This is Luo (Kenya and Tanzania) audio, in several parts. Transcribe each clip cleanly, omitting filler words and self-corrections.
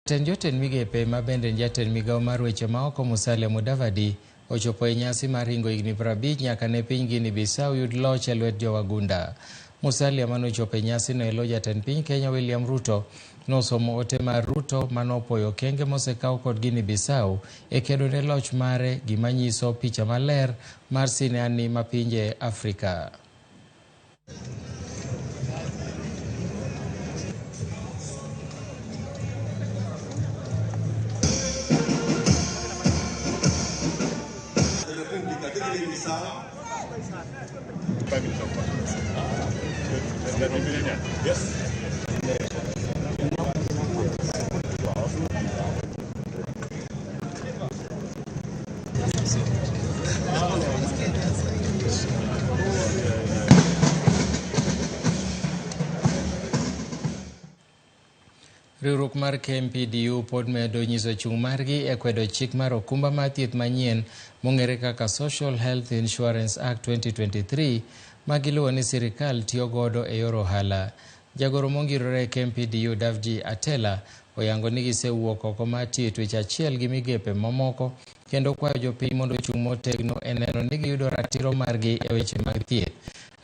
Jatend jotend migepe ma bende en jatend migawo mar weche maoko Musalia Mudavadi ochopo e nyasi mar hingo higni 50 nyaka ne piny Guinea Bissau yud loch e lwet jowagunda. Musalia manochopo e nyasino e lo jatend piny Kenya William Ruto nosomo ote mar Ruto manopuoyo okenge mosekaw kod Guinea Bissau e kedo ne loch mare gima nyiso picha maler mar sinani ma pinje Afrika. Riwruok mar KMPDU pod medo nyiso chung' margi e kwedo chik mar okumba mar thieth manyien mong'ere kaka Social Health Insurance Act 2023 ma giluwo ni sirikal tiyo godo e yor ohala. Jagoro mongirore e KMPDU Davji Atela oyango ni gisewuok oko mar tiyo e twech achiel gi migepe mamoko kendo kwayo jopiny mondo ochung' motegno e neno ni giyudo ratiro margi e weche mag thieth.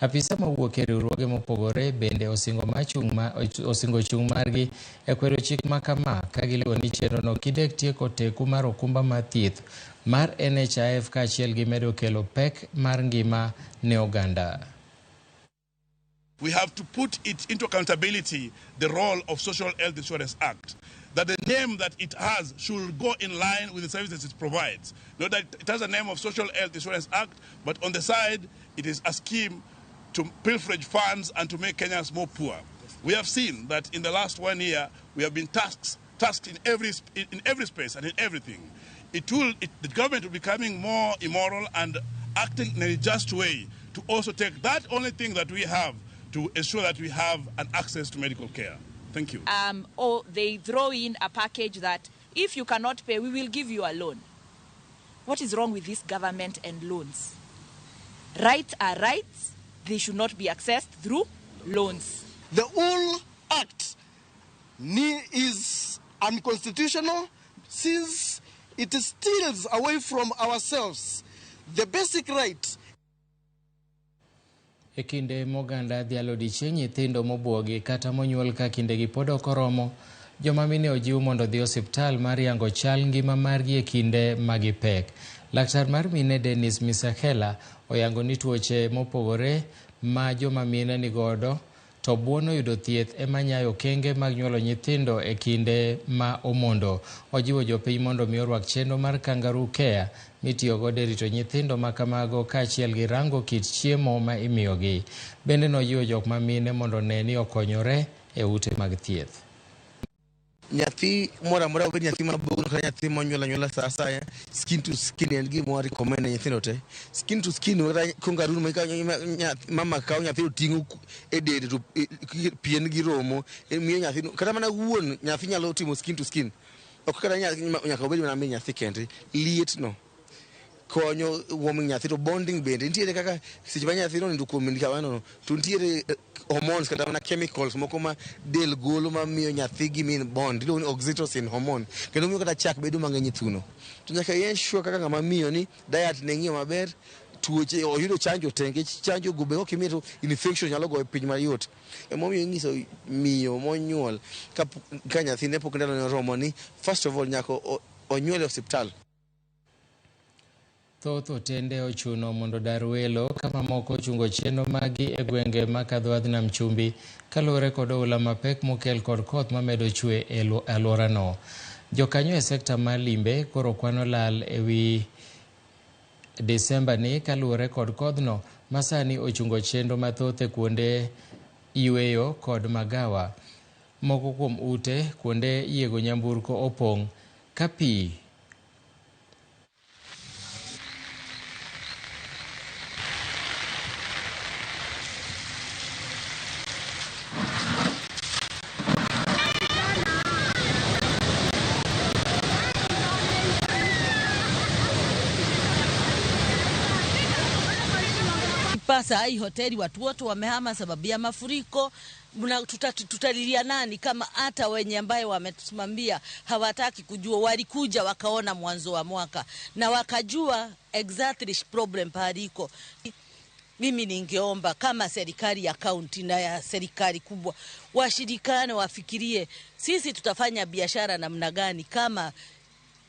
Apisa mawuok e riwruoge mopogore bende osingo osingo chung' margi e kwedo chik ma kama ka giluwo ni chenrono kidek tieko teku mar okumba mar thieth mar NHIF kaachiel gi medo kelo pek mar ngima ne oganda. We have to put it into accountability, the role of Social Health Insurance Act, that the name that it has should go in line with the services it provides. Not that it has a name of Social Health Insurance Act, but on the side, it is a scheme to pilferage funds and to make Kenyans more poor. We have seen that in the last 1 year, we have been tasked in every space and in everything. The government will be becoming more immoral and acting in a just way to also take that only thing that we have to ensure that we have an access to medical care. Thank you. Or they throw in a package that if you cannot pay, we will give you a loan. What is wrong with this government and loans? Rights are rights. They should not be accessed through loans. The whole act is unconstitutional since it steals away from ourselves the basic right. E kinde moganda dhialo odiechieng' nyithindo mobuogi kata monyuol ka kindegi pod ok oromo, joma mine ojiw mondo odhi osiptal mar yango chal ngima margi e kinde ma gipek. Laktar mar mine Dennis Misakela oyango ni tuoche mopogore ma joma mine nigodo to buono yudo thieth ema nyayo okenge mag nyuolo nyithindo e kinde ma omondo. Ojiwo jopiny mondo mi orwak chenro mar Kangaroo Care mitiyo godo e rito nyithindo ma kamago kaachiel gi rango kit chiemo ma imiyogi. Bende nojiwo jok ma mine mondo one ni okonyore e ute mag thieth. Nyathi moro amora, obed nyathi mabor kata nyathi monyuol anyuola sa asaya, skin to skin en gima wa recommend ne nyithindo te. Skin to skin kata kangaroo ma mama kawo nyathi oting'o e dende to pien gi romo, miyo nyathi kata mana wuon nyathi nyalo timo skin to skin. Ok kata nyaka obed mana min nyathi kende. Liet no konyo warming nyathi to bonding bende nitiere kaka seche ma nyathi onindo kuom min kamano to nitiere hormones kata mana chemicals moko ma del golo mamiyo nyathi gi min bond, iluongo ni oxytocin hormone, kendo miyo kata chak bedo mang'eny e thuno. To nyaka i ensure kaka ng'ama miyo ni diet ne ng'iyo maber, tuoche oyudo chanjo te, nikech chanjo go be ok imiyo to infection nyalo goye piny mayot. Emomiyo inyiso miyo monyuol ka nyathine pok ndalone oromo ni first of all nyaka onyuol e osiptal. Thoth otende ochuno mondo dar welo ka mamoko ochungo chenro maggi e gwenge ma kadho wadh nam chumbi kaluwore kod oula mapek mokel kod koth mamedo chwe e alworano. Jokanyo e sekta mar limbe koro kwano lal e wi Desemba ni kaluwore kod kodhno ma sani ochungo chenro mathoth e kuonde yweyo kod magawa. Moko kuom ute kuonde yiego nyamburko opong' ka pi. kulipa. Saa hii hoteli watu wote wamehama sababu ya mafuriko. Tutalilia nani kama hata wenye ambaye wametusimamia hawataki kujua? Walikuja wakaona mwanzo wa mwaka na wakajua exactly problem paliko. Mimi ningeomba kama serikali ya kaunti na ya serikali kubwa washirikane, wafikirie sisi tutafanya biashara namna gani kama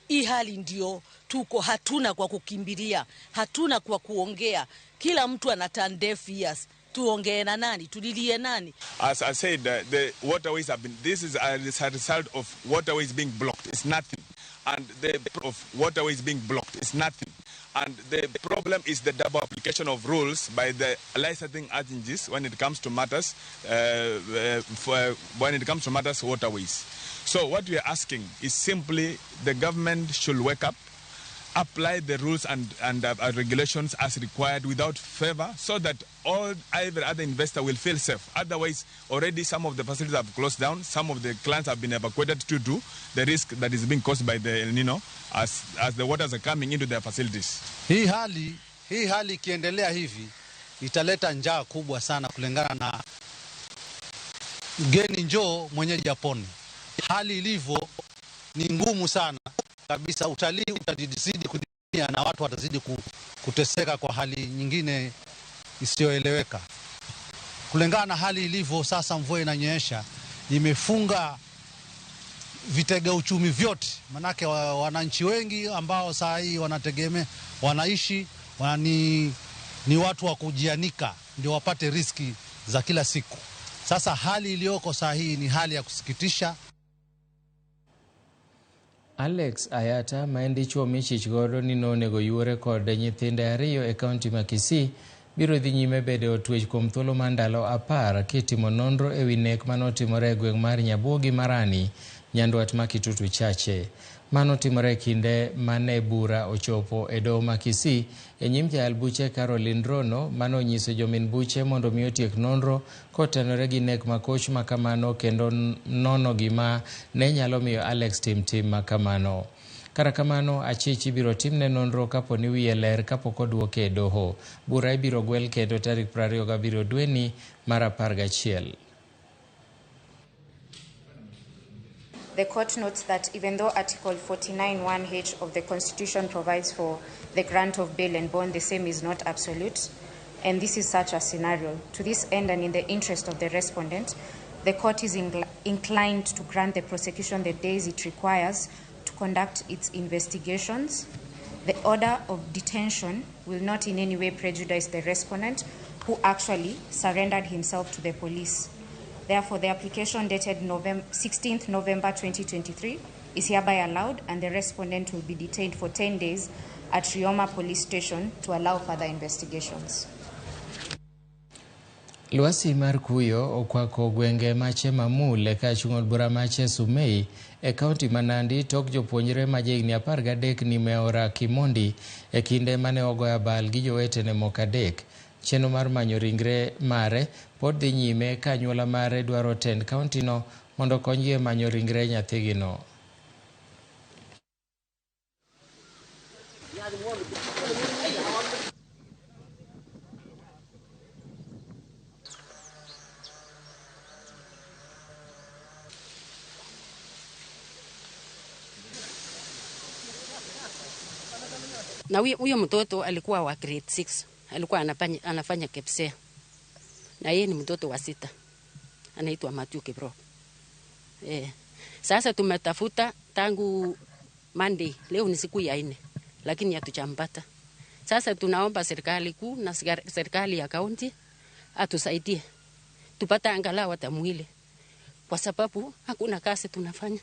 hii hali ndio tuko, hatuna kwa kukimbilia, hatuna kwa kuongea. Kila mtu ana turn deaf ears. Tuongee na nani? Tulilie nani? As I said, the waterways have been, this is a result of waterways being blocked. It's nothing. And the of waterways being blocked. It's nothing. And the problem is the double application of rules by the licensing agencies when it comes to matters, when it comes to matters waterways. So what we are asking is simply the government should wake up, apply the rules and regulations as required without favor, so that all every other investor will feel safe. Otherwise, already some of the facilities have closed down, some of the clients have been evacuated due to the risk that is being caused by the El Nino as the waters are coming into their facilities. Hii hali ikiendelea hivi italeta njaa kubwa sana, kulingana na mgeni njoo mwenyeji apone. Hali ilivyo ni ngumu sana kabisa. Utalii utazidi kudidimia na watu watazidi kuteseka kwa hali nyingine isiyoeleweka. Kulingana na hali ilivyo sasa, mvua inanyesha, imefunga vitega uchumi vyote. Manake wananchi wengi ambao saa hii wanategemea, wanaishi, ni watu wa kujianika ndio wapate riski za kila siku. Sasa hali iliyoko saa hii ni hali ya kusikitisha. Alex Ayata ma en dichuo michich godo ni nonego yuore kod nyithinde ariyo e kaunti ma Kisii biro dhi nyime bedo e twech kuom thuolo mar ndalo 10 kitimo nonro ewi nek manotimore e gweng' mar Nyabuogi Marani, nyandwat ma Kitutu Chache. Mano timore e kinde mane bura ochopo e doho ma Kisii e nyim jayal buche Caroline Rono manonyiso jomin buche mondo mi otiek nonro kotenore gi nek makoch makamano kendo nono gima ne nyalo miyo Alex tim tim makamano. Kata kamano, achich ibiro timne nonro kapo ni wiye ler kapok oduoke e doho. Bura ibiro gwel kendo tarik 27 dweni mar 11. The court notes that even though Article 49(1)H of the Constitution provides for the grant of bail and bond, the same is not absolute, and this is such a scenario. To this end, and in the interest of the respondent, the court is inclined to grant the prosecution the days it requires to conduct its investigations. The order of detention will not in any way prejudice the respondent, who actually surrendered himself to the police. Therefore, the application dated 16th November 2023 is hereby allowed, and the respondent will be detained for 10 days at Rioma Police Station to allow further investigations. Lwasi mar kuyo okwako gwenge mache Mamul ka chung' od bura mache Sumei e kaunti ma Nandi tok jopuonjre ma jahigni 13 nimo e aora Kimondi e kinde mane ogoyo abal gi jowetene moko adek. Chenro mar manyo ringre mare pod dhi nyime ka anyuola mare dwaro tend kauntino mondo okonygi e manyo ringre nyathigino. Na huyo mtoto alikuwa wa grade 6, alikuwa anafanya KPSEA. Na yeye ni mtoto wa 6. Anaitwa Matthew Kiprop. Sasa tumetafuta tangu Monday, leo ni siku ya 4, lakini hatujampata. Sasa tunaomba serikali kuu na serikali ya kaunti atusaidie. Tupate angalau hata mwili, kwa sababu hakuna kazi tunafanya.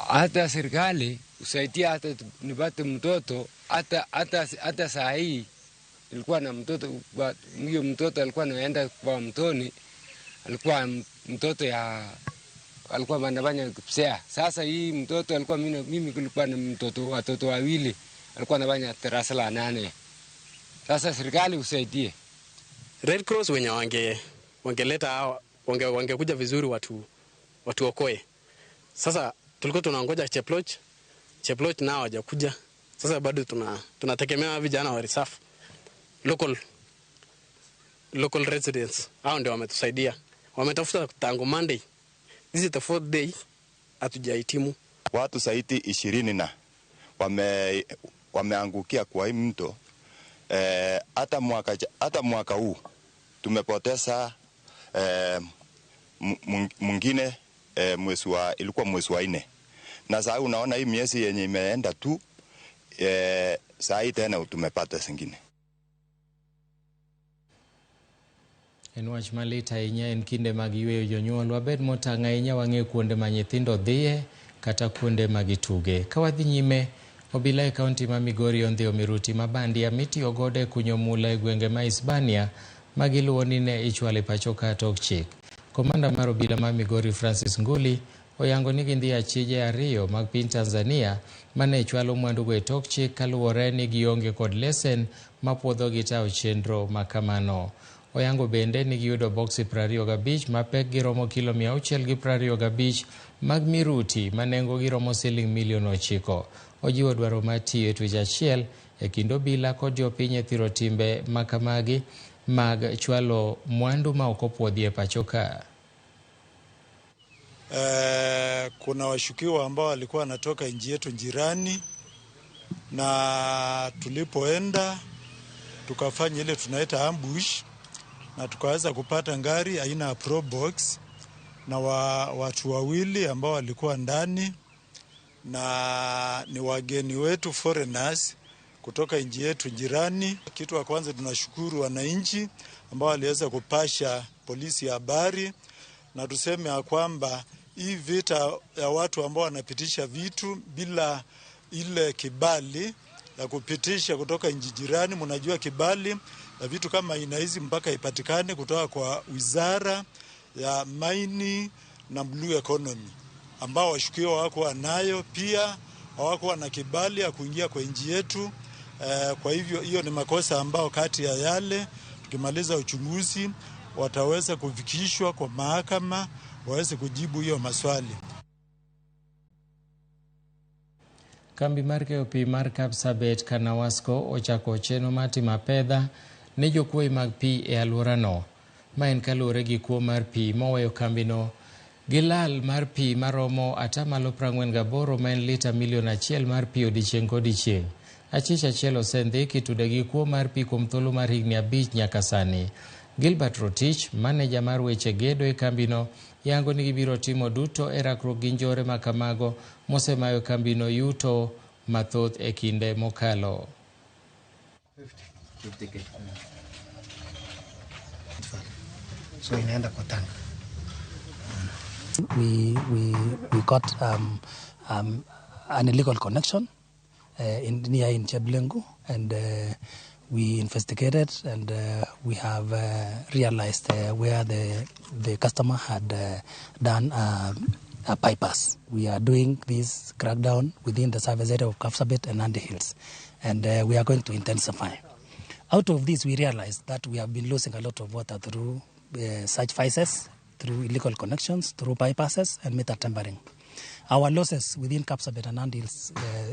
Hata serikali usaidia hata nipate mtoto, hata saa hii nilikuwa na mtoto, huyo mtoto alikuwa anaenda kwa mtoni, alikuwa mtoto ya alikuwa anafanya KPSEA. Sasa hii mtoto alikuwa mimi kulikuwa na mtoto watoto wawili, alikuwa anafanya darasa la 8. Sasa serikali usaidie. Red Cross wenye wangeleta wangekuja vizuri watu okoe. Sasa tulikuwa tunangoja Cheploch nao hawajakuja. Sasa bado tunategemea vijana wa reserve, local residents. Hao ndio wametusaidia. Wametafuta tangu Monday. This is the fourth day hatujahitimu. Watu zaidi 20 na wameangukia kwa hii mto. Hata mwaka huu tumepoteza mwingine, ilikuwa mwezi wa 4. Na sasa unaona hii miezi yenye imeenda tu, saa hii tena tumepata zingine. En wach malit ahinya en kinde mag yweyo jonyuol wabed motang' ahinya wang'e kuonde ma nyithindo dhiye kata kuonde ma gituge. Ka wadhi nyime, obila e kaunti ma Migori ondhiyo miruti ma bandia mitiyo godo e kunyo mula e gwenge ma Hispania ma giluwo ni ne ichwalo e pacho ka tok chik. Komanda mar obila ma Migori Francis Nguli oyango ni gindhi achije 2 mag piny Tanzania mane chwalo mwandugo e tok chik kaluwore ni gionge kod lesen mapuodhogi tayo chenro ma kamano. Oyango bende ni giyudo boksi 25 ma pekgi romo kilo 625 mag miruti ma nengogi romo siling milion 9. Ojiwo dwaro mar tiyo e twech achiel e kind obila kod jopiny e thiro timbe makamagi mag chwalo mwandu ma ok opuodhi e pacho ka. Kuna washukiwa ambao walikuwa wanatoka nchi yetu jirani, na tulipoenda tukafanya ile tunaita ambush na tukaweza kupata ngari aina ya Probox na watu wawili ambao walikuwa ndani na ni wageni wetu foreigners kutoka nchi yetu jirani. Kitu wa kwanza tunashukuru wananchi ambao waliweza kupasha polisi habari, na tuseme ya kwamba hii vita ya watu ambao wanapitisha vitu bila ile kibali ya kupitisha kutoka nchi jirani, mnajua kibali ya vitu kama aina hizi mpaka ipatikane kutoka kwa Wizara ya Maini na Blue Economy, ambao washukiwa hawakuwa nayo, pia hawakuwa na kibali ya kuingia kwa nchi yetu. Kwa hivyo hiyo ni makosa ambao kati ya yale tukimaliza uchunguzi wataweza kufikishwa kwa mahakama waweze kujibu hiyo maswali. Kambi mar keyo pi mar Kapsabet Kanawasco ochako chenro mar timo apedha ne jokuoye mag pi e alworano. Ma en kaluwore gi kuo mar pi moweyo kambino gi lal mar pi maromo 48% ma en lita milion 1 mar pi odiechieng' kodiechieng'. Achich achiel osendhi kitude gi kuo mar pi kuom thuolo mar higni 5 nyaka sani. Gilbert Rotich, maneja mar weche gedo e kambino, yango ni gibiro timo duto e rakruok gi njore ma kamago mosemayo kambino yuto mathoth e kinde mokalo. 50K. So inaenda kwa tank. We got an illegal connection near in Cheblengu, and we investigated, and we have realized where the customer had done a bypass. We are doing this crackdown within the service area of Kapsabet and Nandi Hills, and we are going to intensify. Out of this, we realized that we have been losing a lot of water through such vices, through illegal connections, through bypasses, and meter tampering. Our losses within Kapsabet and Nandi Hills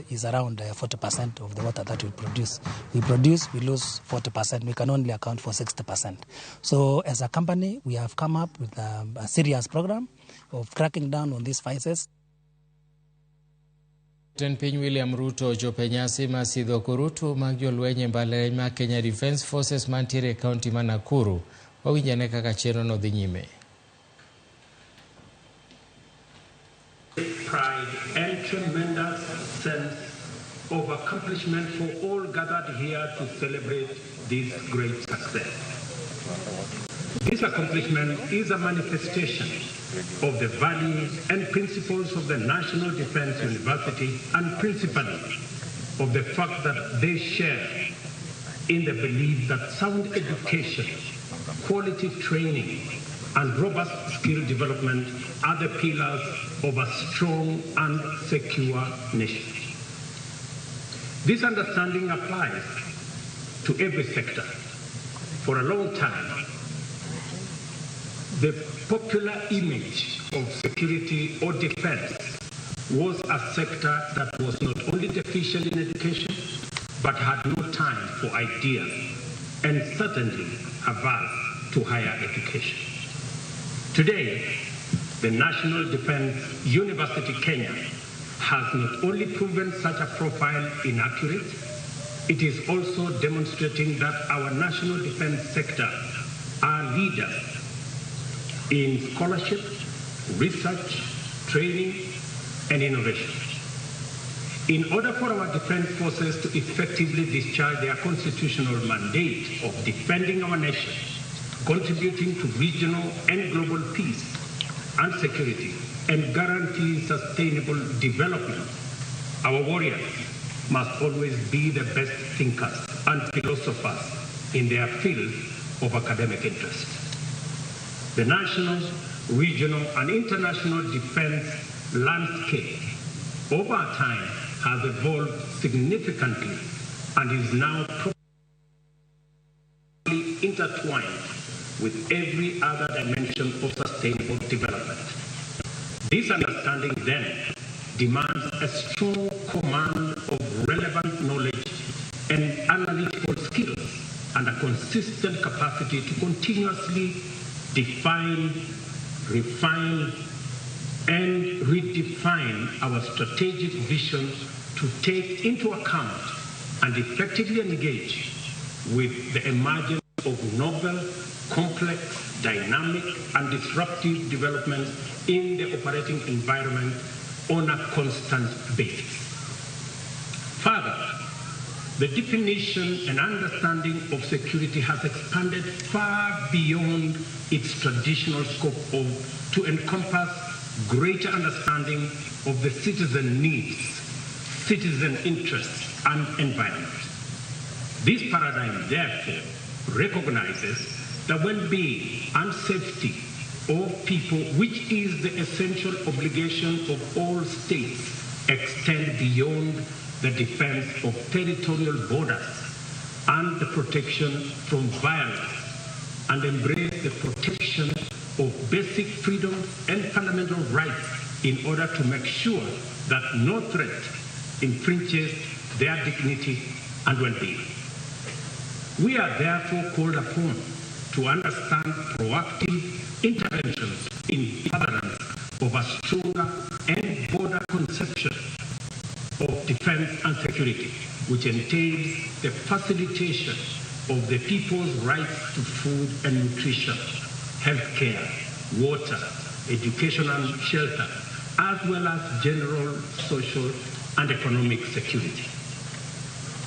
is around 40% of the water that we produce. We lose 40%. We can only account for 60%. So as a company, we have come up with a serious program of cracking down on these vices. Jatend piny William Ruto ochopo e nyasi mar sidho orutu mag jolweny e mbalariany mar Kenya Defence Forces mantiere e kaunti ma Nakuru. Wawinjane kaka chenrono dhi nyime. Pride and tremendous sense of accomplishment for all gathered here to celebrate this great success. This accomplishment is a manifestation of the values and principles of the National Defense University, and principally of the fact that they share in the belief that sound education, quality training, and robust skill development are the pillars of a strong and secure nation. This understanding applies to every sector. For a long time, the popular image of security or defense was a sector that was not only deficient in education, but had no time for ideas and certainly averse to higher education. Today, the National Defense University Kenya has not only proven such a profile inaccurate, it is also demonstrating that our national defense sector are leaders in scholarship, research, training, and innovation. In order for our defense forces to effectively discharge their constitutional mandate of defending our nation, contributing to regional and global peace and security, and guarantee sustainable development, our warriors must always be the best thinkers and philosophers in their field of academic interest. The national, regional, and international defense landscape over time has evolved significantly and is now properly intertwined with every other dimension of sustainable development. This understanding then demands a strong command of relevant knowledge and analytical skills and a consistent capacity to continuously define, refine, and redefine our strategic vision to take into account and effectively engage with the emergence of novel, complex, dynamic, and disruptive developments in the operating environment on a constant basis. Further, the definition and understanding of security has expanded far beyond its traditional scope to encompass greater understanding of the citizen needs, citizen interests, and environment. This paradigm, therefore, recognizes the well-being and safety of people, which is the essential obligation of all states, extend beyond the defense of territorial borders and the protection from violence, and embrace the protection of basic freedoms and fundamental rights in order to make sure that no threat infringes their dignity and well-being. We are therefore called upon to understand proactive interventions in furtherance of a stronger and broader conception of defense and security, which entails the facilitation of the people's rights to food and nutrition, healthcare, water, education and shelter, as well as general social and economic security.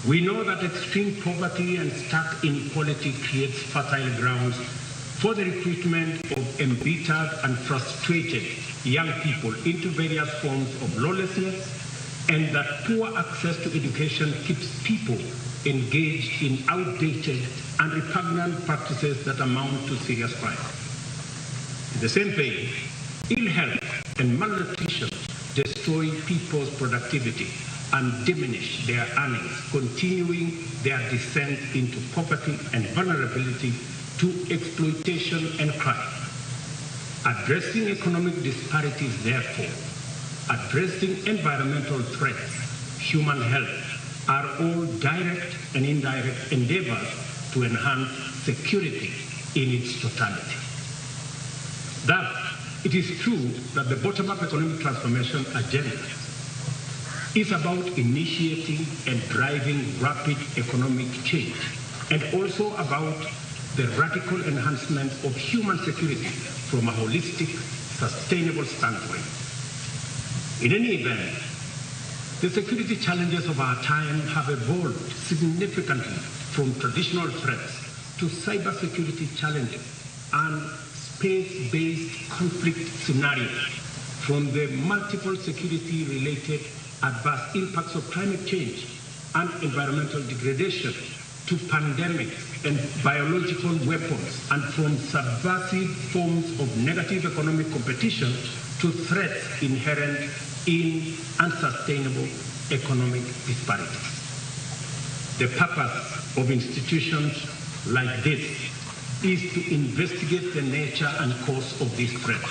We know that extreme poverty and stark inequality creates fertile grounds for the recruitment of embittered and frustrated young people into various forms of lawlessness, and that poor access to education keeps people engaged in outdated and repugnant practices that amount to serious crime. In the same vein, ill health and malnutrition destroy people's productivity and diminish their earnings, continuing their descent into poverty and vulnerability to exploitation and crime. Addressing economic disparities, therefore, addressing environmental threats, human health, are all direct and indirect endeavors to enhance security in its totality. Thus, it is true that the bottom-up economic transformation agenda is about initiating and driving rapid economic change, and also about the radical enhancement of human security from a holistic, sustainable standpoint. In any event, the security challenges of our time have evolved significantly from traditional threats to cybersecurity challenges and space-based conflict scenarios, from the multiple security-related adverse impacts of climate change and environmental degradation to pandemics and biological weapons, and from subversive forms of negative economic competition to threats inherent in unsustainable economic disparities. The purpose of institutions like this is to investigate the nature and cause of these threats,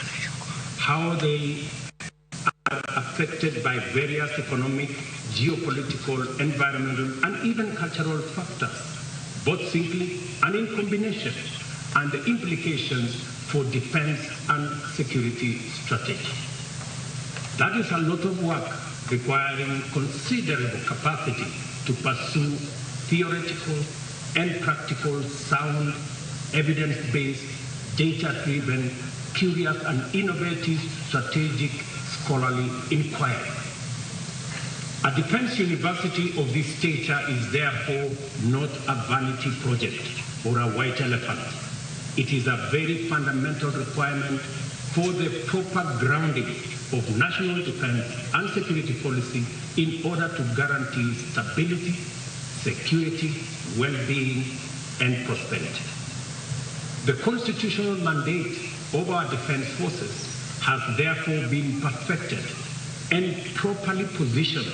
how they are affected by various economic, geopolitical, environmental, and even cultural factors, both singly and in combination, and the implications for defense and security strategy. That is a lot of work requiring considerable capacity to pursue theoretical and practical, sound, evidence-based, data-driven, curious and innovative strategic scholarly inquiry. A defense university of this stature is therefore not a vanity project or a white elephant. It is a very fundamental requirement for the proper grounding of national defense and security policy in order to guarantee stability, security, well-being, and prosperity. The constitutional mandate of our defense forces has therefore been perfected and properly positioned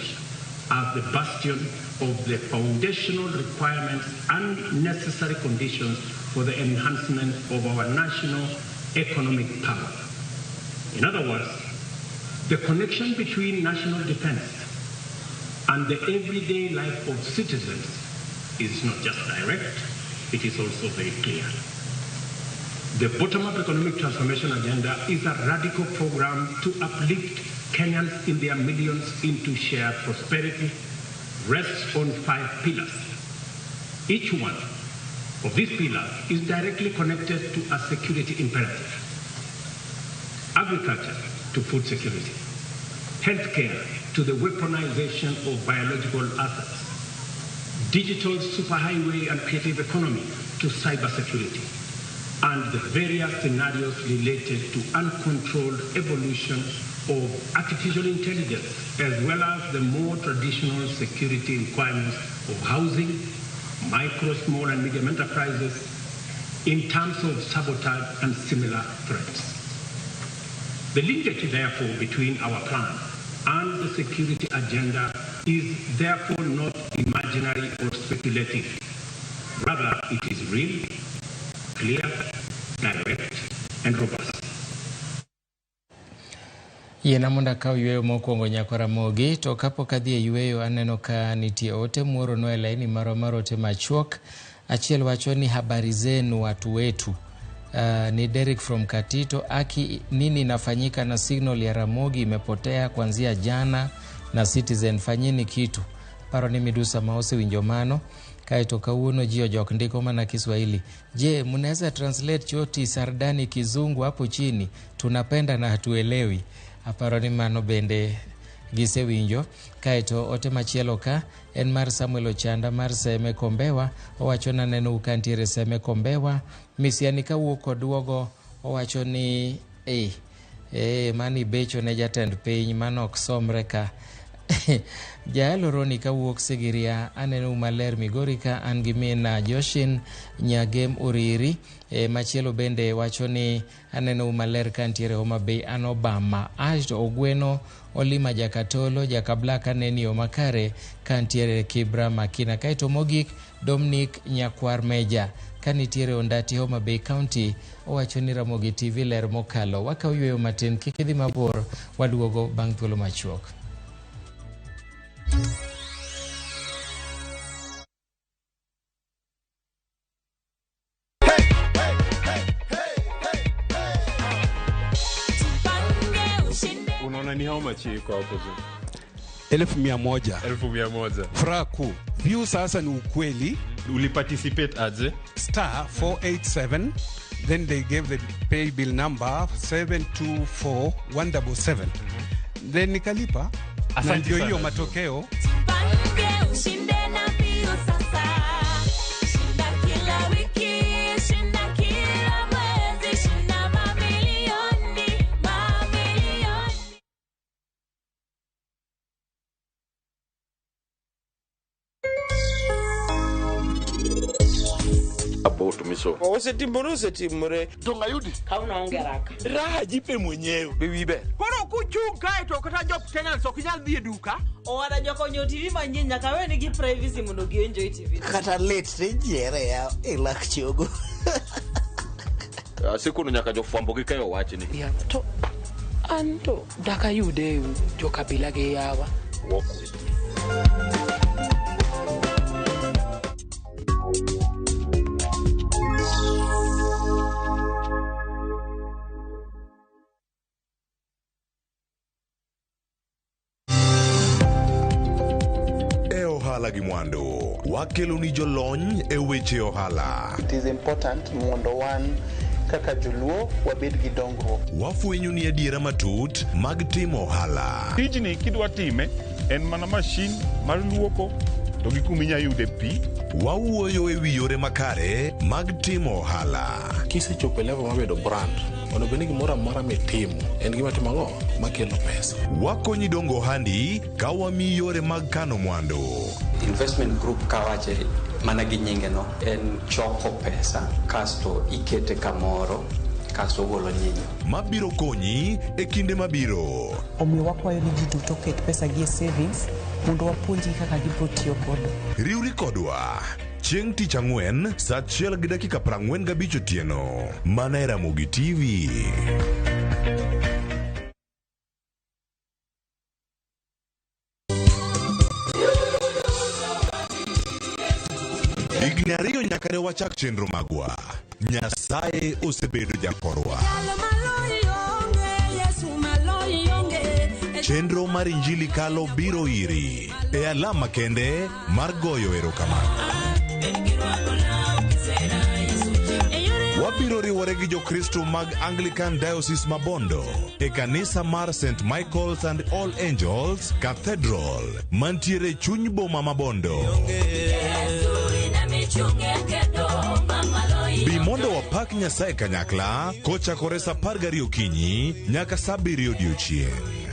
as the bastion of the foundational requirements and necessary conditions for the enhancement of our national economic power. In other words, the connection between national defense and the everyday life of citizens is not just direct, it is also very clear. The bottom-up economic transformation agenda is a radical program to uplift Kenyans in their millions into shared prosperity, rests on 5 pillars. Each one of these pillars is directly connected to a security imperative. Agriculture to food security, healthcare to the weaponization of biological assets, digital superhighway and creative economy to cybersecurity, and the various scenarios related to uncontrolled evolution of artificial intelligence, as well as the more traditional security requirements of housing, micro, small, and medium enterprises in terms of sabotage and similar threats. The linkage, therefore, between our plan and the security agenda is therefore not imaginary or speculative. Rather, it is real, clear, direct, and robust. Yiena mondo akaw yweyo mokwongo nyako Ramogi, to kapok adhi e yweyo aneno ka nitie ote muoronwa e laini marwa mar ote machuok. Achiel wacho ni habari zenu watu wetu. Ni Derek from Katito. Aki, nini inafanyika na signal ya Ramogi imepotea kuanzia jana na Citizen, fanyeni kitu. Paro ni midusa maose winjo mano. Kaeto kawuono ji ojok ndiko mana Kiswahili. Je, mnaweza translate choti Sardani Kizungu hapo chini? Tunapenda na hatuelewi. Aparo ni mano bende gisewinjo. Kaeto ote machielo ka en mar Samuel Ochanda mar Seme Kombewa. Owacho na neno ukantiere Seme Kombewa. Misiani kawuok koduogo owacho ni mani becho ne jatend piny mano ok somre ka. Jaelo Roni kawuok Sigiria, aneno maler Migori ka an gi mina Joshin Nyagem Uriri. Machielo bende wacho ni aneno maler kantiere Homa Bay an Obama. Asto Ogweno Olima Jakatolo Jakablaka aneni yo makare kantiere Kibra Makina. Kaeto mogik Dominic Nyakwar Meja kanitiere Ondati Homa Bay County owacho ni Ramogi TV ler mokalo. Wakaw yweyo matin, kik idhi mabor, waduogo bang' thuolo machuok. Unaona ni how much iko hapo juu? 1,100. 1,100. Furaha kuu. View sasa ni ukweli. Uliparticipate aje? Star 487, then they gave the pay bill number 724177. Then nikalipa. Na ndio hiyo matokeo. Osetimore Tongayudi kauna ongeraka raha jipe mwenyewe biwibe koro kuchung kae to kata jop tenants ok nyal dhi e duka owada jokonyo TV manyien nyaka weni gi privacy mondo gi enjoy TV kata late ne jiere ya e lak chogo asikuno nyaka jofwambo gi kayo wachni to anto dakayude jokabila gi yawa walk with me. E ohala gi mwandu, wakelo ni jolony e weche ohala. It is important mondo wan kaka joluo wabed gi dongruok. Wafwenyo ni adiera matut mag timo ohala. Tijni kidwa time en mana mashin mar luoko to gi kuma inya yude pi. Wawuoyo e wi yore makare mag timo ohala. Kisechopo e level mar bedo brand, onego bed ni gimoro amora mitimo en gima timo ang'o makelo pesa. Wakonyi dongo ohandi ka wamiyi yore mag kano mwandu. Investment group kawache mana gi nyinge no en choko pesa kasto ikete kamoro kasto ogolo nyinyo. Mabiro konyi e kinde mabiro. Omiyo wakwayo ni ji duto oket pesa gi e savings mondo wapuonjgi kaka gibiro tiyo godo. Riwri kodwa chieng' tich ang'wen saa 1:45 otieno mana e Ramogi TV. Higni 2 nyaka ne wachak chenro magwa. Nyasaye osebedo jakorwa. Chenro mar Injili Kalo biro iri e alama kende mar goyo erokamano. Wabiro riwore gi Jokristo mag Anglican Diocese Mabondo e kanisa mar St. Michael's and All Angels Cathedral mantiere chuny boma Mabondo. Bi mondo wapak Nyasaye kanyakla kochakore saa 12 okinyi nyaka saa 7 odiochieng'.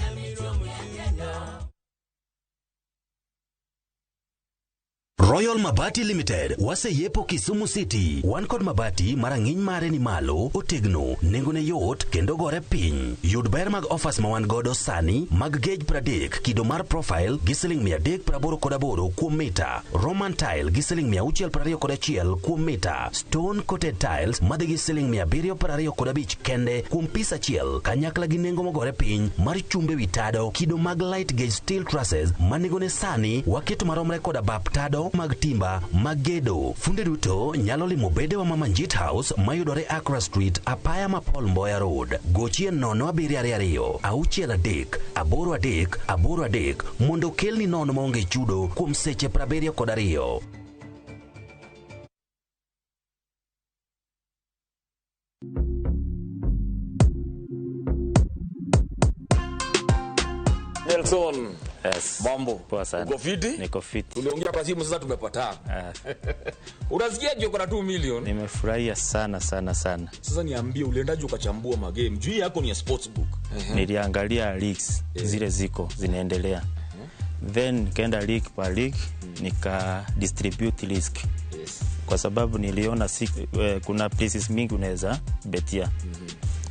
Royal Mabati Limited waseyepo Kisumu City. Wan kod mabati marang'iny mare ni malo, otegno, nengone yot kendo gore piny. Yud ber mag offers ma wan godo sani mag gauge 30 kido mar profile gi siling 388 kuom mita, Roman tile gi siling 621 kuom mita, stone coated tiles madhi gi siling 725 kende kuom pis achiel, kanyakla gi nengo mogore piny mar chumbe wi tado kido mag light gauge steel trusses ma nengone sani waketo maromre koda bap tado mag timba mag gedo. Funde duto nyalo limo bedewa ma Manjit House mayudore Accra Street, apaya ma Paul Mboya Road. Gochie 0722 63 83 83 mondo kelni nono maonge chudo kuom seche 72. Nelson. Yes. Mambo. Poa sana. Uko fiti? Niko fiti. Tuliongea kwa simu sasa tumepatana. Unasikia uko na 2 million? Nimefurahia sana sana sana. Sasa niambie uliendaje ukachambua magame? Juu yako ni ya sportsbook. Niliangalia leagues zile ziko zinaendelea. Then nikaenda league per league nika distribute risk. Yes. Kwa sababu niliona kuna places mingi unaweza betia.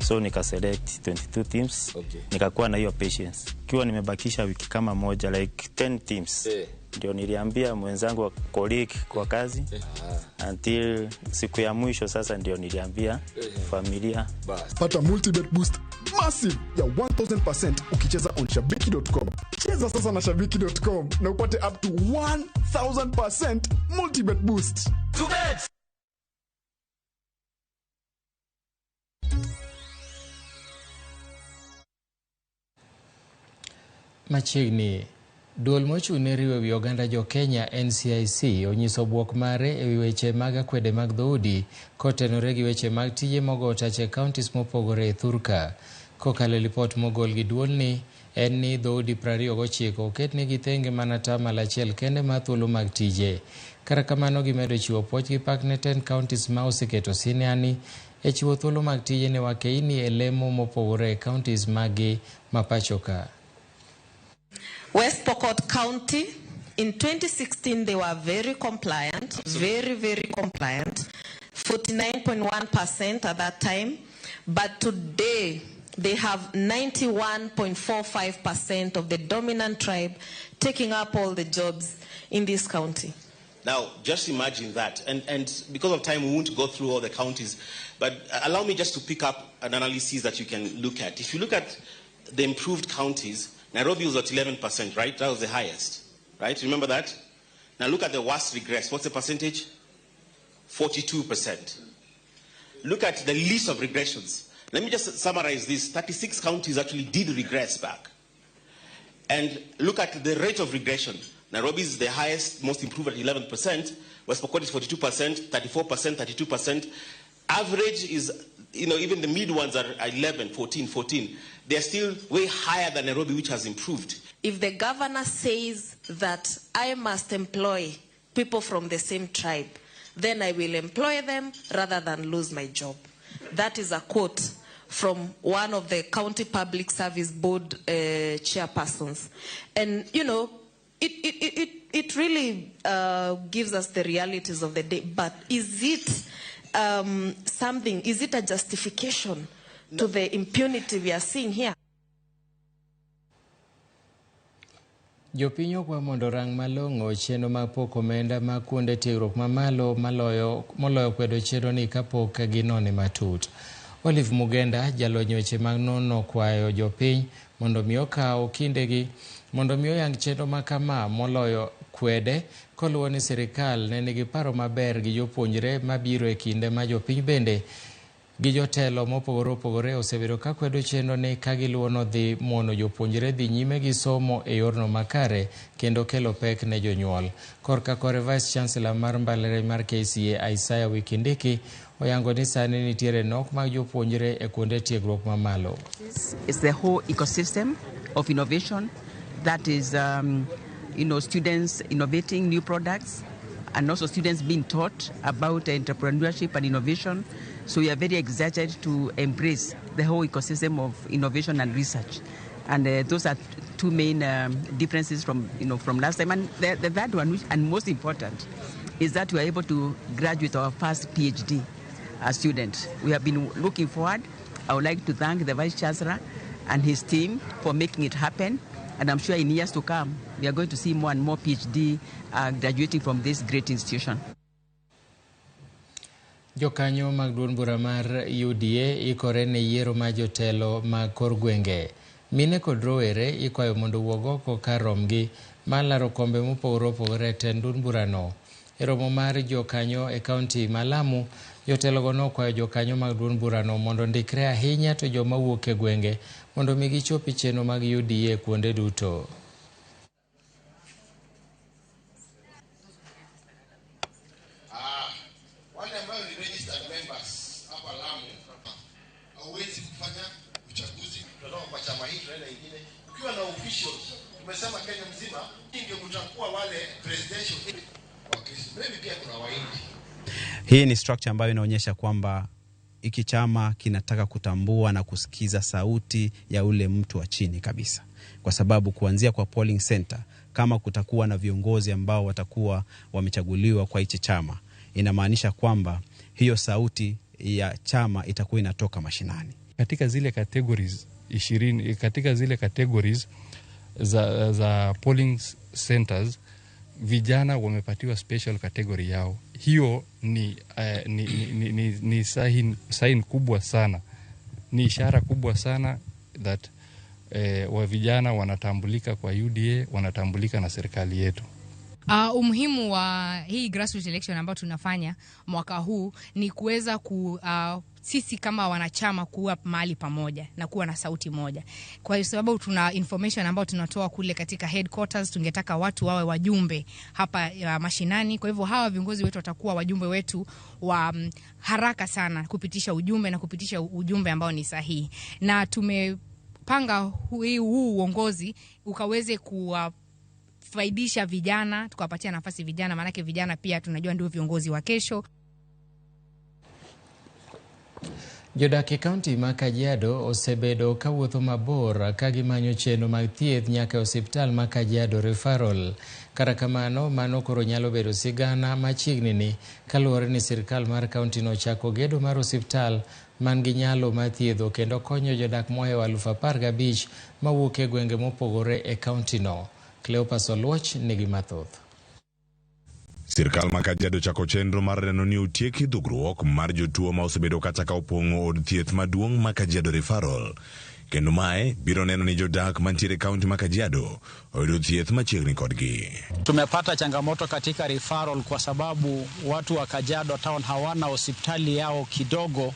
So nika select 22 teams. Okay. Nikakuwa na hiyo patience. Kiwa nimebakisha wiki kama moja like 10 teams. Ndio niliambia mwenzangu wa colleague kwa kazi. Until siku ya mwisho sasa ndio niliambia familia. Pata multibet boost massive ya 1000% ukicheza on shabiki.com. Cheza sasa na shabiki.com na upate up to 1000% multibet boost. Machiegni, duol mochung' ne riwo ewi oganda jo Kenya NCIC onyiso bwok mare ewi weche mag akwede mag dhoudi kotenore gi weche mag tije mogo otach e counties mopogore e thurka. Kokalo e lipot mogol gi duolni en ni dhoudi 29 oketnegi tenge mana 1% kende mar thuolo mag tije. Kata kamano gimedo chiwo puoch gi pak ne 10 counties ma oseketo sinani e chiwo thuolo mag tije ne wakeini e lemo mopogore e counties maggi ma pacho ka. West Pokot County, in 2016, they were very compliant, very, very compliant, 49.1% at that time. But today, they have 91.45% of the dominant tribe taking up all the jobs in this county. Now, just imagine that. And because of time, we won't go through all the counties. But allow me just to pick up an analysis that you can look at. If you look at the improved counties, Nairobi was at 11%, right? That was the highest. Right? Remember that? Now look at the worst regress. What's the percentage? 42%. Look at the list of regressions. Let me just summarize this. 36 counties actually did regress back. And look at the rate of regression. Nairobi is the highest, most improved at 11%. West Pokot is 42%, 34%, 32%. Average is, you know, even the mid ones are 11, 14, 14. They're still way higher than Nairobi, which has improved. If the governor says that I must employ people from the same tribe, then I will employ them rather than lose my job. That is a quote from one of the County Public Service Board chairpersons. And, you know, it really gives us the realities of the day. But is it something, is it a justification to the impunity we are seeing here? Jopiny okwa mondo orang malong'o chenro mag poko omenda mag kuonde tiegruok mamalo moloyo kwedo chenro ni kapok ginone matut. Olive Mugenda, jalony weche mag nono kwayo jopiny mondo mi okaw kindegi mondo mi oyang chenro makama moloyo kwede koluwo ni sirikal ne nigi paro maber gi jopuonjre mabiro e kinde ma jopiny bende gi jotelo mopogore opogore osebedo ka kwedo chenro ni ka giluwo no dhi mono jopuonjre dhi nyime gi somo e yorno makare kendo kelo pek ne jonyuol. Korka kore Vice Chancellor mar mbalariany mar KCA Isaiah Wikindiki oyango ni sani nitiere nok mag jopuonjre e kuonde tiegruok mamalo. It's the whole ecosystem of innovation that is, you know, students innovating new products and also students being taught about entrepreneurship and innovation. So we are very excited to embrace the whole ecosystem of innovation and research. And those are two main differences from, you know, from last time. And the third one, which, and most important, is that we are able to graduate our first PhD student. We have been looking forward. I would like to thank the Vice Chancellor and his team for making it happen. And I'm sure in years to come, we are going to see more and more PhD graduating from this great institution. Jokanyo mag duond bura mar UDA ikore ne yiero mar jotelo mag kor gwenge. Mine kod rowere ikwayo mondo owuog oko kar romgi mar laro kombe mopogore opogore e tend duond burano. E romo mar jokanyo e kaunti ma Lamu, jotelogo nokwayo jokanyo mag duond burano mondo ondikre ahinya to joma wuok e gwenge mondo mi gichopi chenro mag UDA kuonde duto. Wale ambao ni registered members hapa Lamu hauwezi kufanya uchaguzi, tunatoka kwa chama hii tunaenda ingine. Ukiwa na officials, tumesema Kenya mzima ndio mtakuwa wale presidential Wakristo, maybe pia kuna Wahindi. Hii ni structure ambayo inaonyesha kwamba hiki chama kinataka kutambua na kusikiza sauti ya ule mtu wa chini kabisa, kwa sababu kuanzia kwa polling center, kama kutakuwa na viongozi ambao watakuwa wamechaguliwa kwa hichi chama, inamaanisha kwamba hiyo sauti ya chama itakuwa inatoka mashinani. Katika zile categories 20, katika zile categories za polling centers, vijana wamepatiwa special category yao. Hiyo ni sign kubwa sana, ni ishara kubwa sana that wa vijana wanatambulika kwa UDA, wanatambulika na serikali yetu. Umuhimu wa hii grassroots election ambayo tunafanya mwaka huu ni kuweza sisi kama wanachama kuwa mahali pamoja na kuwa na sauti moja. Kwa sababu tuna information ambayo tunatoa kule katika headquarters, tungetaka watu wawe wajumbe hapa mashinani. Kwa hivyo hawa viongozi wetu watakuwa wajumbe wetu wa haraka sana kupitisha ujumbe na kupitisha ujumbe ambao ni sahihi. Na tumepanga huu uongozi ukaweze kuwa faidisha vijana, tukawapatia nafasi vijana, maanake vijana pia tunajua ndio viongozi wa kesho. Jodak e kaunti ma Kajiado osebedo kawuotho mabor ka gimanyo chenro mag thieth nyaka e osiptal ma Kajiado Referral. Kata kamano, mano koro nyalo bedo sigana machiegni ni kaluwore ni sirkal mar kaunti no ochako gedo mar osiptal man gi nyalo mar thiedho kendo konyo jodak mohewo 15,000 mawuok e gwenge mopogore e kaunti no. Cleopas Oluoch nigi mathoth. Sirkal ma Kajiado chako chenro mar neno ni otieki dhugruok mar jotuo ma osebedo kata ka opong'o od thieth maduong' ma Kajiado Referral. Kendo mae biro neno ni jodak mantiere e kaunti ma Kajiado oyudo thieth machiegni kodgi. Tumepata changamoto katika referral kwa sababu watu wa Kajiado town hawana hospitali yao kidogo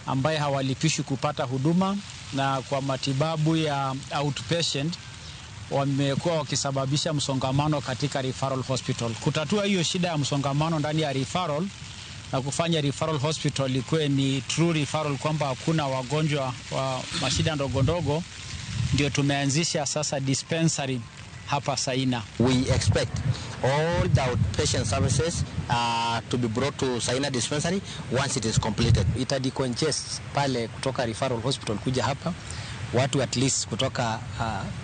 ambaye hawalipishwi kupata huduma, na kwa matibabu ya outpatient wamekuwa wakisababisha msongamano katika referral hospital. Kutatua hiyo shida ya msongamano ndani ya referral na kufanya referral hospital ikuwe ni true referral, kwamba hakuna wagonjwa wa mashida ndogo ndogo, ndio tumeanzisha sasa dispensary hapa Saina. We expect all the outpatient services to be brought to Saina dispensary once it is completed. Ita decongest pale kutoka referral hospital kuja hapa, watu at least kutoka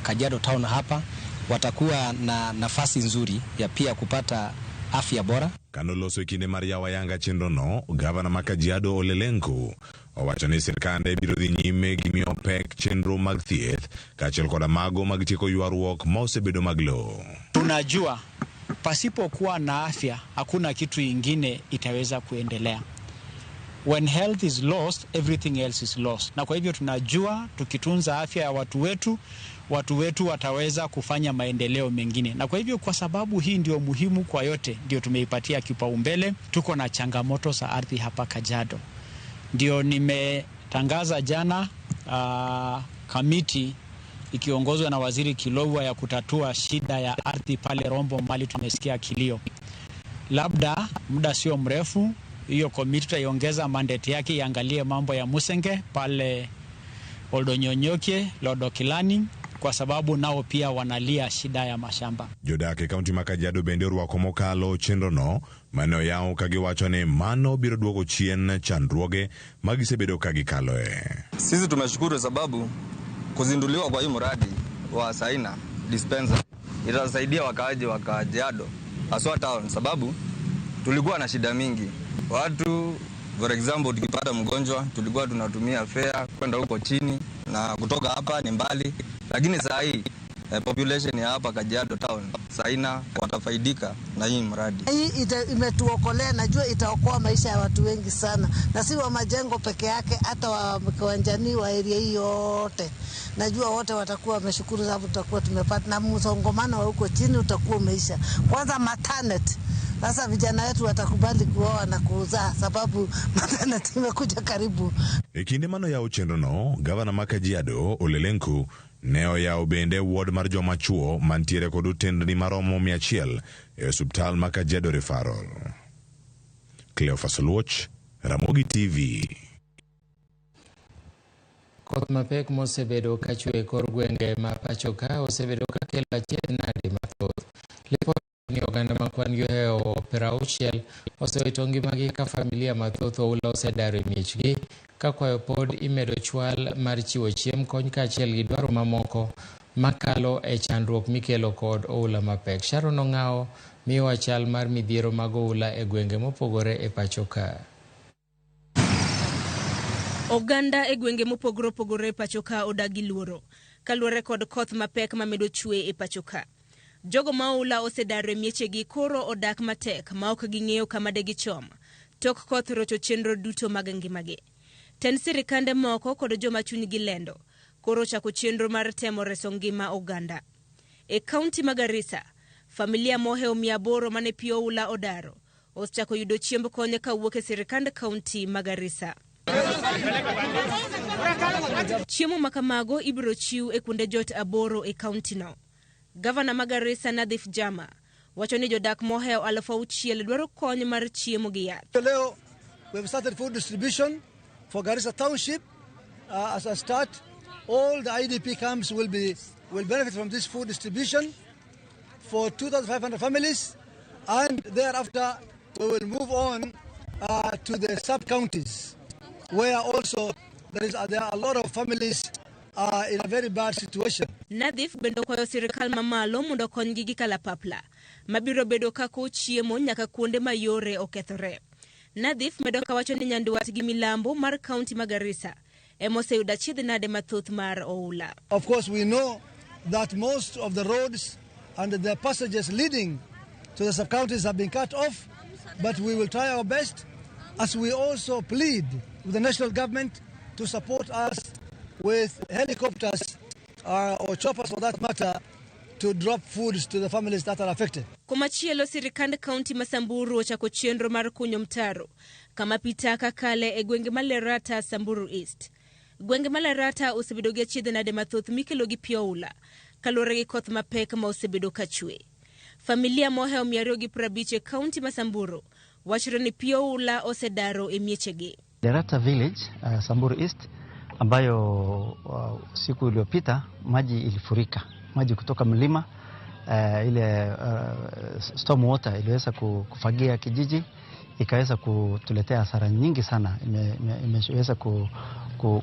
Kajiado town hapa watakuwa na nafasi nzuri ya pia kupata afya bora. Kano loso e kinde mar yawo ayanga chenrono, gavana ma Kajiado Ole Lenku owacho ni sirkande biro dhi nyime gi miyo pek chenro mag thieth kaachiel koda mago mag tieko ywaruok ma osebedo mag lowo. Tunajua pasipokuwa na afya hakuna kitu ingine itaweza kuendelea. When health is lost, everything else is lost. Na kwa hivyo tunajua tukitunza afya ya watu wetu wataweza kufanya maendeleo mengine. Na kwa hivyo kwa sababu hii ndio muhimu kwa yote, ndio tumeipatia kipaumbele. Tuko na changamoto za ardhi hapa Kajiado. Ndio nimetangaza jana kamiti ikiongozwa na Waziri Kilowua ya kutatua shida ya ardhi pale Rombo, mali tumesikia kilio. Labda muda sio mrefu hiyo komiti tutaiongeza mandate yake iangalie mambo ya Musenge pale Oldonyonyokie, Lodokilani, kwa sababu nao pia wanalia shida ya mashamba. Jodak e kaunti ma Kajiado bende orwako mokalo chenrono mane oyaw ka giwacho ni mano biro duoko chien chandruoge ma gisebedo ka gikaloe. Sisi tumeshukuru sababu kuzinduliwa kwa hii mradi wa Saina dispensary itasaidia wakaaji wa Kajiado haswa town, sababu tulikuwa na shida mingi. Watu for example, tukipata mgonjwa tulikuwa tunatumia fare kwenda huko chini na kutoka hapa ni mbali, lakini saa hii population ya hapa Kajiado town Saina watafaidika na hii mradi. Hii imetuokolea, najua itaokoa maisha ya watu wengi sana, na si wa majengo peke yake, hata wa Kiwanjani wa area hii yote. Najua wote watakuwa wameshukuru, sababu tutakuwa tumepata, na msongamano wa huko chini utakuwa umeisha. Kwanza maternity, sasa vijana wetu watakubali kuoa na kuzaa, sababu maternity imekuja karibu. E kinde manoyawo chenrono, gavana ma Kajiado Ole Lenku ne oyawo bende ward mar joma chuo mantiere kod otendni maromo 100 e osuptal ma Kajiado Referral. Cleophas Oluoch, Ramogi TV. Koth mapek mosebedo kachwe e kor gwenge ma pacho ka osebedo kakelo achiedh nade mathoth. Lipot ni oganda ma kwan gi ohewo 60 osewito ngimagi ka familia mathoth oula osedaro e miechgi ka kwayo pod imedo chwal mar chiwo chiemb kony kaachiel gi dwaro mamoko makalo e chandruok mikelo kod oula mapek. Sharon Ong'awo miyowa chal mar midhiero mag oula e gwenge mopogore e pacho ka. Oganda e gwenge mopogore opogore e pacho ka odak gi luoro kaluwore kod koth mapek mamedo chwe e pacho ka. Jogo ma oula osedaro e miechegi koro odak matek ma ok ging'eyo kama de gichom tok koth rocho chenro duto mag ngimagi. Tend sirikande moko kod joma chunygi lendo koro ochako chenro mar temo reso ngima oganda. E kaunti ma Garissa, familia mohewo 800 mane pi oula odaro osechako yudo chiemb kony kawuok e sirikand kaunti ma Garissa. Chiemo ma kamago ibiro chiw e kuonde jot 8 e kauntino. Gavana ma Garissa Nadhif Jama wacho ni jodak mohewo 6,000 dwaro kony mar chiemo gi yath. Leo we have started food distribution for Garissa Township as a start. All the IDP camps will benefit from this food distribution for 2,500 families, and thereafter we will move on to the sub-counties, where also there are a lot of families in a very bad situation. Nadhif bende okwayo sirikal mamalo mondo okonygi gi kalapapla mabiro bedo kako chiemo nyaka kuonde ma yore okethore. Nadhif medo kawacho ni Nyandwat gi Milambo mar kaunti ma Garissa ema oseyudo achiedh nade mathoth mar oula. Of course, we know that most of the roads and the passages leading to the sub-counties have been cut off, but we will try our best, as we also plead with the national government to support us with helicopters or choppers for that matter to drop foods to the families that are affected. Komachielo sirikand kaunti ma Samburu ochako chenro mar kunyo mtaro kama pi taka kale e gwenge ma Lerata, Samburu East. Gwenge ma Lerata osebedo gi achiedh nade mathoth mikelo gi pi oula kaluwore gi koth mapek ma osebedo ka chwe. Familia mohewo 250 e kaunti ma Samburu wachore ni pi oula osedaro e miechegi. Lerata Village, Samburu East, ambayo siku iliyopita maji ilifurika, maji kutoka mlima, ile storm water iliweza kufagia kijiji, ikaweza kutuletea hasara nyingi sana. Imeweza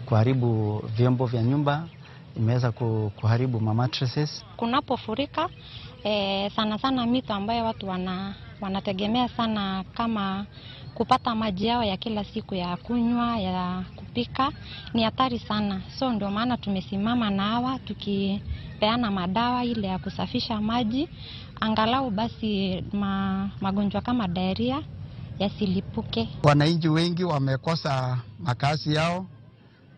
kuharibu vyombo vya nyumba, imeweza kuharibu mattresses. Kunapofurika sana sana mito ambayo watu wanategemea sana kama kupata maji yao ya kila siku ya kunywa, ya kupika, ni hatari sana. So ndio maana tumesimama na hawa tukipeana madawa ile ya kusafisha maji, angalau basi magonjwa kama diarrhea yasilipuke. Wananchi wengi wamekosa makazi yao.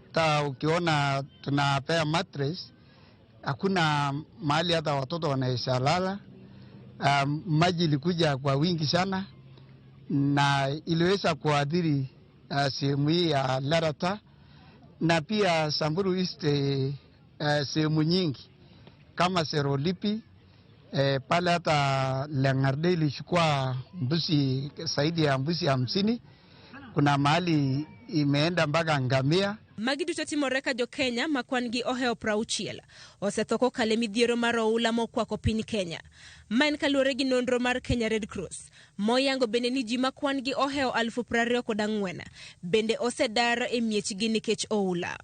Hata ukiona tunapea mattress, hakuna mahali hata watoto wanaweza lala. Maji ilikuja kwa wingi sana na iliweza kuathiri sehemu hii ya Lerata na pia Samburu East, sehemu nyingi kama Serolipi, pale hata Lengarde ilichukua mbuzi zaidi ya mbuzi 50. Kuna mahali imeenda mpaka ngamia. Magi duto timore ka jo Kenya ma kwan gi ohewo 60 osetho kokalo e midhiero mar oula mokwako piny Kenya. Ma en kaluwore gi nonro mar Kenya Red Cross moyango bende ni ji ma kwan gi ohewo 24,000 bende osedar e miechgi nikech oula.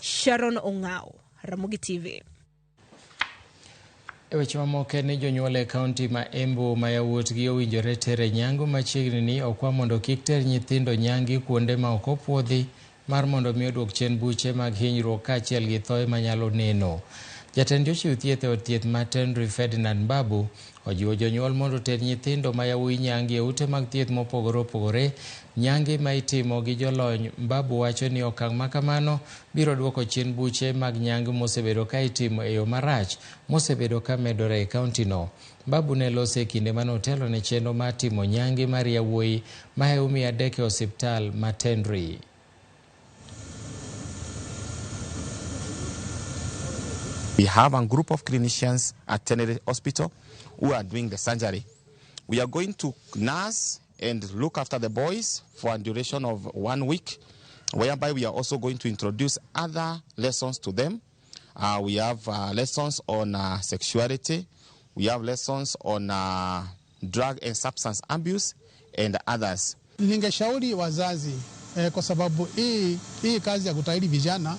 Sharon Ong'ao, Ramogi TV. E weche mamoko ni jonyuol e kaunti ma Embu ma yawuotgi owinjore tere nyangu machiegni ni okwa mondo kik ter nyithindo nyangi kuonde ma ok opuodhi mar mondo mi oduok chien buche mag hinyruok kaachiel gi thoe manyalo neno. Jatend jochiw thieth e od thieth ma Tenri Ferdinand Mbabu ojiwo jonyuol mondo oter nyithindo ma yawuoyi nyangi e ute mag thieth mopogore opogore. Nyangi ma itimo gi jolony, Mbabu wacho ni okang' ma kamano biro duoko chien buche mag nyangi mosebedo ka itimo e yo marach mosebedo ka medore e kaunti no. Mbabu ne loso e kinde mane otelo ne chenro mar timo nyangi mar yawuoyi mahewo 300 e osiptal ma Tenri. We have a group of clinicians at Tenere Hospital who are doing the surgery. We are going to nurse and look after the boys for a duration of 1 week, whereby we are also going to introduce other lessons to them. We have lessons on sexuality, we have lessons on drug and substance abuse and others. Ningeshauri wazazi kwa sababu hii kazi ya kutahiri vijana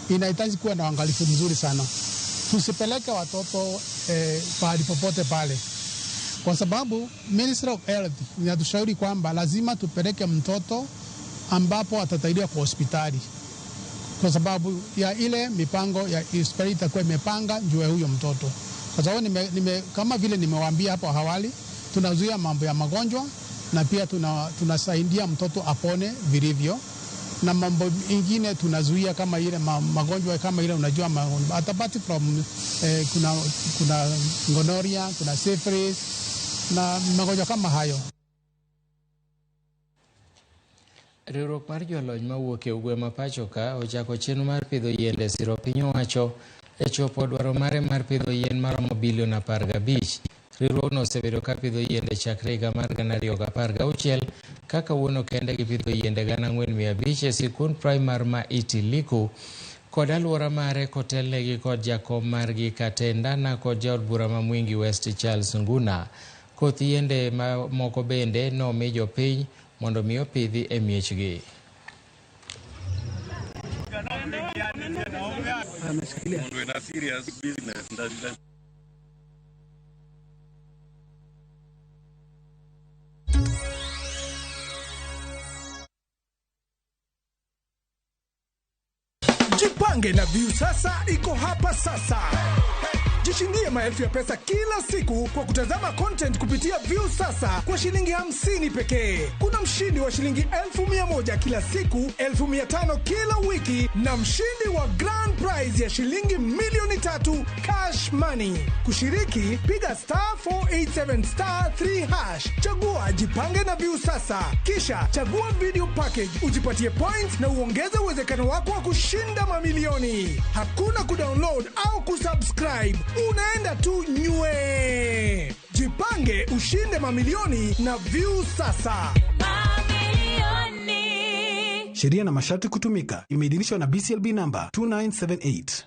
inahitaji kuwa na uangalifu mzuri sana. Tusipeleke watoto pahali popote pale, kwa sababu Ministry of Health inatushauri kwamba lazima tupeleke mtoto ambapo atatahiriwa kwa hospitali, kwa sababu ya ile mipango ya hospitali itakuwa imepanga juu ya huyo mtoto. Kwa sababu kama vile nimewaambia hapo awali, tunazuia mambo ya magonjwa na pia tunasaidia mtoto apone vilivyo. Na mambo ingine tunazuia kama ile magonjwa kama ile unajua atapati from kuna gonorrhea, kuna syphilis na magonjwa kama hayo. Riwruok mar jolony mawuok e ugwe ma pacho ka ochako chenro mar pidho yiende siro piny owacho e chopo dwaro mare mar pidho yien maromo bilion 15. Riwruogno osebedo ka pidho yiende chakre higa mar 2016 ka kawuono kende gipidho yiende 4,500 e sikund primar ma Itiliku kod alwora mare kotelnegi kod jakom margi Katendana kod jaod bura ma Mwingi West Charles Nguna. Koth yiende moko bende nomi jopiny mondo mi opidhi e miechgi. Jipange na Viusasa iko hapa sasa. Jishindie maelfu ya pesa kila siku kwa kutazama content kupitia Viusasa kwa shilingi 50 pekee. Kuna mshindi wa shilingi 100,000 kila siku, 500,000 kila wiki na mshindi wa grand prize ya shilingi 3,000,000 cash money. Kushiriki, piga star 487 star 3 hash. Chagua Jipange na Viusasa, kisha chagua video package ujipatie points na uongeze uwezekano wako wa kushinda mamilioni. Hakuna kudownload au kusubscribe, unaenda tu nywe. Jipange ushinde mamilioni na Viusasa. Sheria na masharti kutumika. Imeidhinishwa na BCLB namba 2978.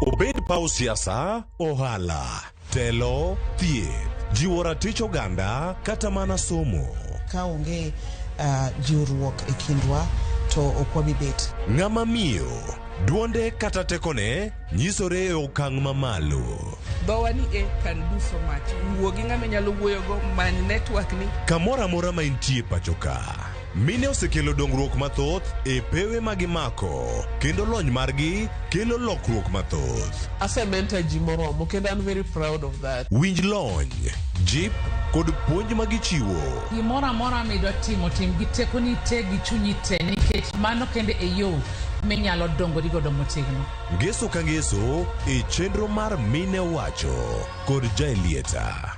Obed paw siasa, ohala, telo, thieth, jiwo ratich oganda kata mana somo. Ka onge jiwruok e kindwa to ok wabi bet. Ng'ama miyo, duonde kata tekone nyisore e okang' mamalo. Dhowa ni e can do so much. Wuo gi ng'ama inyalo wuoyogo, many network ni. Kamoro amora ma intie pacho ka, mine osekelo dongruok mathoth e pewe ma gimako kendo lony margi kelo lokruok mathoth. Asementa ji moromo kendo an very proud of that. Winj lony, jip kod puonj ma gichiwo. Gimoro amora midwa timo, tim gi tekoni te gi chunyi te, nikech mano kende e yo minyalo dongori godo motegno. Ngeso ka ngeso e chenro mar Mine Owacho kod Jaelieta.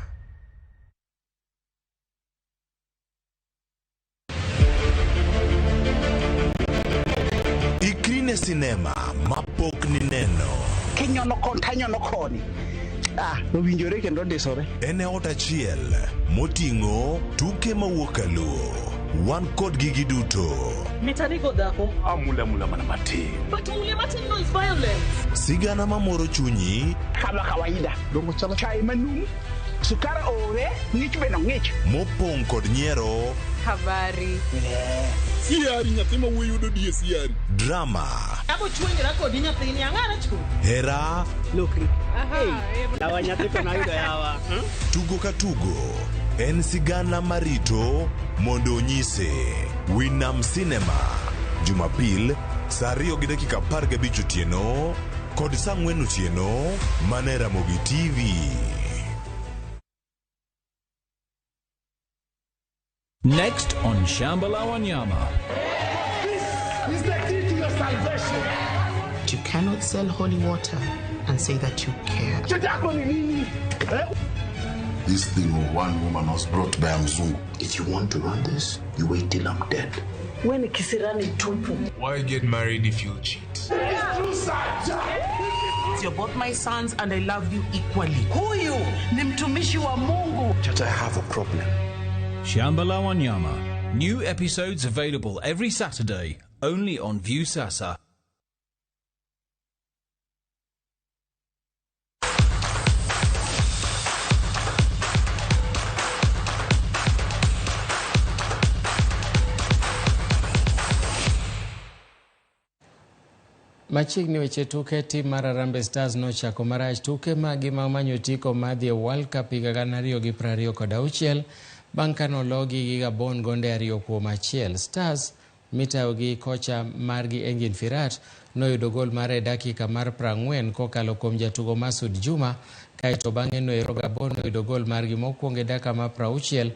Ikri ne sinema mapok nineno. Kinyono koni tanyono koni. Owinjore kendo ndisore. En e ot achiel moting'o tuke mawuok kaluo. Wan kodgi giduto. Mitanigo dhako. Amula mula mana matin. But mule matin no is violence. Sigana mamoro chunyi. Kama kawaida. Dongo chalo chai manum. Sukar ore, ng'ich be nong'ich. Mopong' kod nyiero. Habari. Siari nyathi ma wuoyi yudo die siari. Drama. Abo chwenyra kodi nyathini, ang'ara chu. Hera. Lokri. Yawa nyathi to nayudo yawa. Tugo ka tugo en sigana marito mondo onyise. Winam Cinema, Jumapil saa 2:15 otieno kod saa 4 otieno mana e Ramogi TV. Next on Shamba La Wanyama. This is the key to your salvation. You cannot sell holy water and say that you care. This thing of one woman was brought by a Mzungu. If you want to run this, you wait till I'm dead. When kisirani tupu. Why get married if you cheat? You're both my sons and I love you equally. Huyu ni mtumishi wa Mungu. Chacha, I have a problem. Shamba La Wanyama. New episodes available every Saturday, only on Viusasa. Machiegni weche tuke, tim mar Harambee Stars nochako marach tuke magi ma manyo otiko madhi e World Cup higa 2026 bang' ka nologi gi Gabon gonde 2-1. Stars mitayo gi kocha margi Engin Firat noyudo gol mare e dakika mar 40 kokalo kuom jatugo Masud Juma, kaeto bang'e noero Gabon noyudo gol margi mokwongo e dakika mar 60.